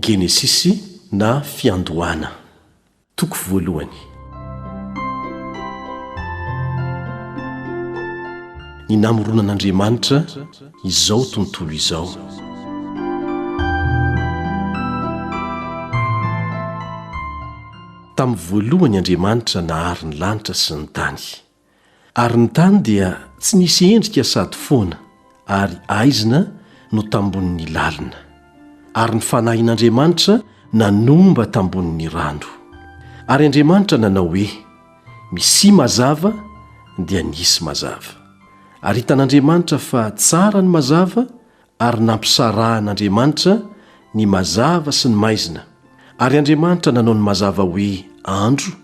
Genesisy na Fiandohana, toko voalohany. Ny namoronan'Andriamanitra izao tontolo izao. Tamin'ny voalohany Andriamanitra nahary ny lanitra sy ny tany. Ary ny tany dia tsy nisy endrika sady foana, ary aizina no tambonin'ny lalina. Ary ny Fanahin'Andriamanitra nanomba tambonin'ny rano. Ary Andriamanitra nanao hoe, Misia mazava, dia nisy mazava. Ary hitan'Andriamanitra fa tsara ny mazava, Ary nampisarahan'Andriamanitra ny mazava sy ny maizina, ary Andriamanitra nanao ny mazava hoe andro,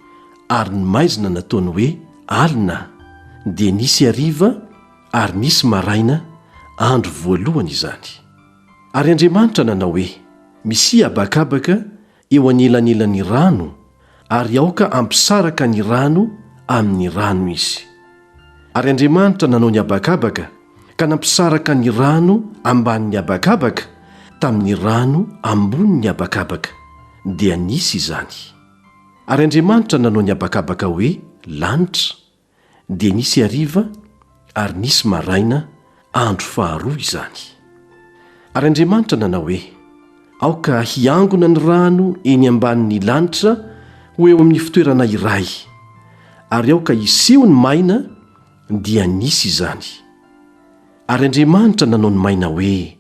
ary ny maizina nataony hoe alina, dia nisy hariva ary nisy maraina, andro voalohany izany. Ary Andriamanitra nanao hoe, Misia habakabaka eo anelanelan'ny rano, ary aoka hampisaraka ny rano amin'ny rano izy. Ary Andriamanitra nanao ny habakabaka ka nampisaraka ny rano ambanin'ny habakabaka tamin'ny rano ambonin'ny habakabaka, dia nisy izany. Ary Andriamanitra nanao ny habakabaka hoe lanitra, Dia nisy hariva ary nisy maraina, andro faharoa izany. Ary Andriamanitra nanao hoe, Aoka hiangona ny rano eny ambanin'ny lanitra ho eo amin'ny fitoerana iray, ary aoka hiseho ny maina, dia nisy izany. Ary Andriamanitra nanao ny maina hoe,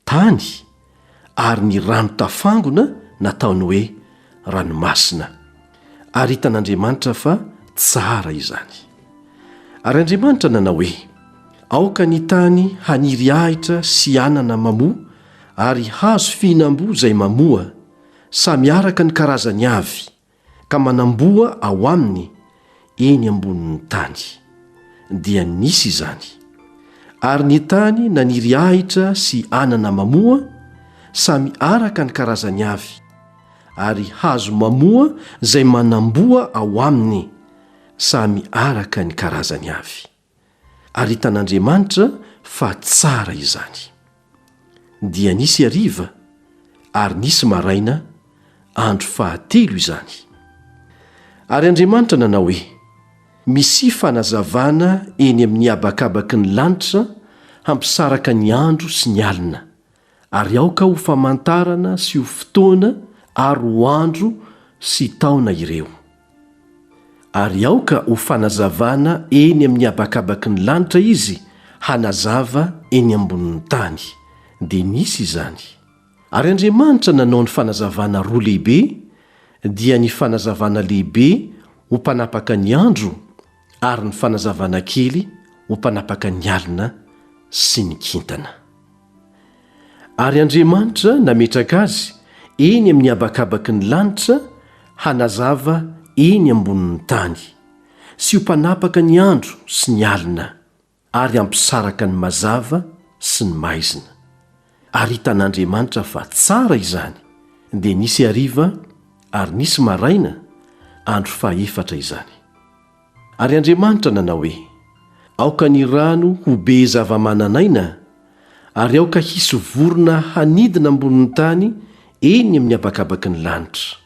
tany, ary ny rano tafangona nataony hoe ranomasina, ary hitan'Andriamanitra fa tsara izany. Ary Andriamanitra nanao hoe, Aoka ny tany haniry ahitra sy anana mamoa ary hazo fihinam-boa izay mamoa, samy araka ny karazany avy, ka manam-boa ao aminy eny ambonin'ny tany. Dia nisy izany. Ary ny tany naniry ahitra sy anana mamoa, samy araka ny karazany avy, ary hazo mamoa izay manam-boa ao aminy, samy araka ny karazany avy. Ary hitan'Andriamanitra fa tsara izany. Dia nisy hariva, ary nisy maraina, andro fahatelo izany. Ary Andriamanitra nanao hoe, Misia fanazavana eny amin'ny habakabaky ny lanitra hampisaraka ny andro sy ny alina, ary aoka ho famantarana sy ho fotoana ary ho andro sy taona ireo. Ary aoka ho fanazavana eny amin'ny habakabaky ny lanitra izy hanazava eny ambonin'ny tany. Dia nisy izany. Ary Andriamanitra nanao ny fanazavana roa lehibe, dia ny fanazavana lehibe ho mpanapaka ny andro, ary ny fanazavana kely ho mpanapaka ny alina sy ny kintana. Ary Andriamanitra nametraka azy eny amin'ny habakabaky ny lanitra hanazava eny ambonin'ny tany, sy ho mpanapaka ny andro sy ny alina, ary hampisaraka ny mazava sy ny maizina. Ary hitan'Andriamanitra fa tsara izany, dia nisy hariva ary nisy maraina, andro fahefatra izany. Ary Andriamanitra nanao hoe, Aoka ny rano ho be zava-manan'aina, ary aoka hisy vorona hanidina ambonin'ny tany eny amin'ny habakabaky ny lanitra.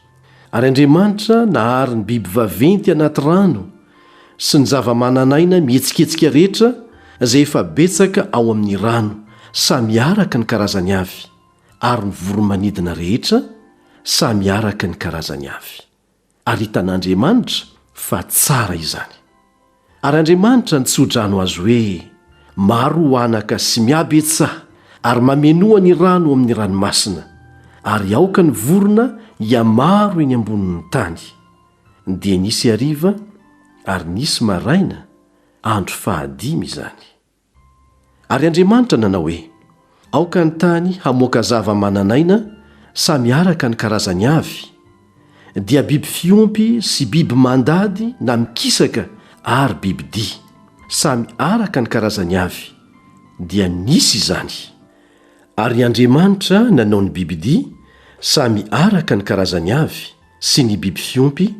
Ary Andriamanitra nahary ny biby vaventy anaty rano sy ny zava-manan'aina mihetsiketsika rehetra izay efa betsaka ao amin'ny rano, samy araka ny karazany avy, ary ny voro-manidina rehetra, samy araka ny karazany avy. Ary hitan'Andriamanitra fa tsara izany. Ary Andriamanitra nitsodrano azy hoe, Maro ho anaka sy mihabetsaha, ary mamenoa ny rano amin'ny ranomasina, ary aoka ny vorona hihamaro eny ambonin'ny tany. Dia nisy hariva, ary nisy maraina, andro fahadimy izany. Ary Andriamanitra nanao hoe, Aoka ny tany hamoaka zava-manan'aina samy araka ny karazany avy, dia biby fiompy sy biby mandady na mikisaka ary bibi-dia, samy araka ny karazany avy. Dia nisy izany. Ary Andriamanitra nanao ny bibi-dia samy araka ny karazany avy sy ny biby fiompy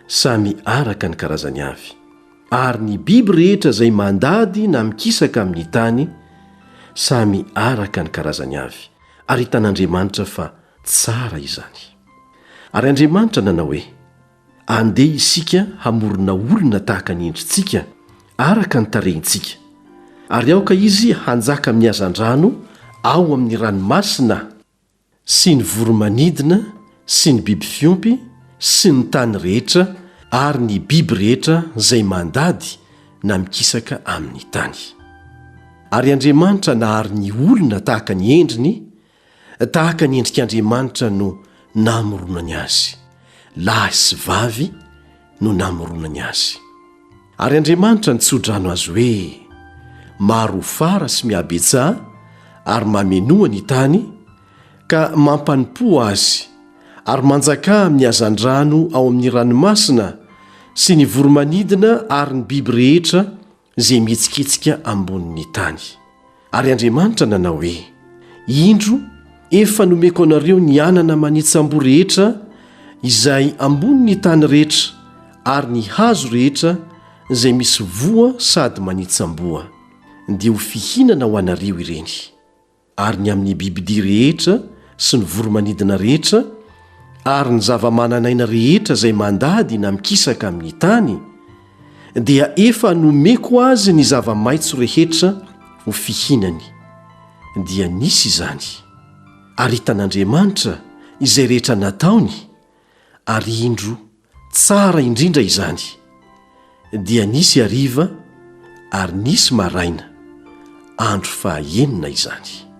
samy araka ny karazany avy. Ary ny biby rehetra izay mandady na mikisaka amin'ny tany, samy araka ny karazany avy. Ary hitan'Andriamanitra fa. tsara izany. Ary Andriamanitra nanao hoe, Andeha isika hamorona olona tahaka ny endritsika, araka ny tarehintsika. Ary aoka izy hanjaka amin'ny hazandrano ao amin'ny ranomasina, sy ny voro-manidina sy ny biby fiompy sy ny tany rehetra ary ny biby rehetra izay mandady na mikisaka amin'ny tany. Ary Andriamanitra nahary ny olona tahaka ny endriny, tahaka ny endrik'Andriamanitra no namoronany azy, lahy sy vavy no namoronany azy. Ary Andriamanitra nitsodrano azy hoe, Maro fara sy mihabetsaha ary mamenoa ny tany, ka mampanompoa azy, ary manjakà amin'ny hazandrano ao amin'ny ranomasina sy ny voro-manidina ary ny biby rehetra izay mihetsiketsika ambonin'ny tany. Ary Andriamanitra nanao hoe, Indro, efa nomeko anareo ny anana manitsam-boa rehetra izay ambonin'ny tany rehetra ary ny hazo rehetra izay misy voa sady manitsam-boa, dia ho fihinana ho anareo ireny. Ary ny amin'ny bibidia rehetra sy ny voro-manidina rehetra ary ny zava-manan'aina rehetra izay mandady na mikisaka amin'ny tany, dia efa nomeko azy ny zava-maitso rehetra ho fihinany. Dia nisy izany. Ary hitan'Andriamanitra izay rehetra nataony, ary indro, tsara indrindra izany. Dia nisy hariva ary nisy maraina, andro fahaenina izany.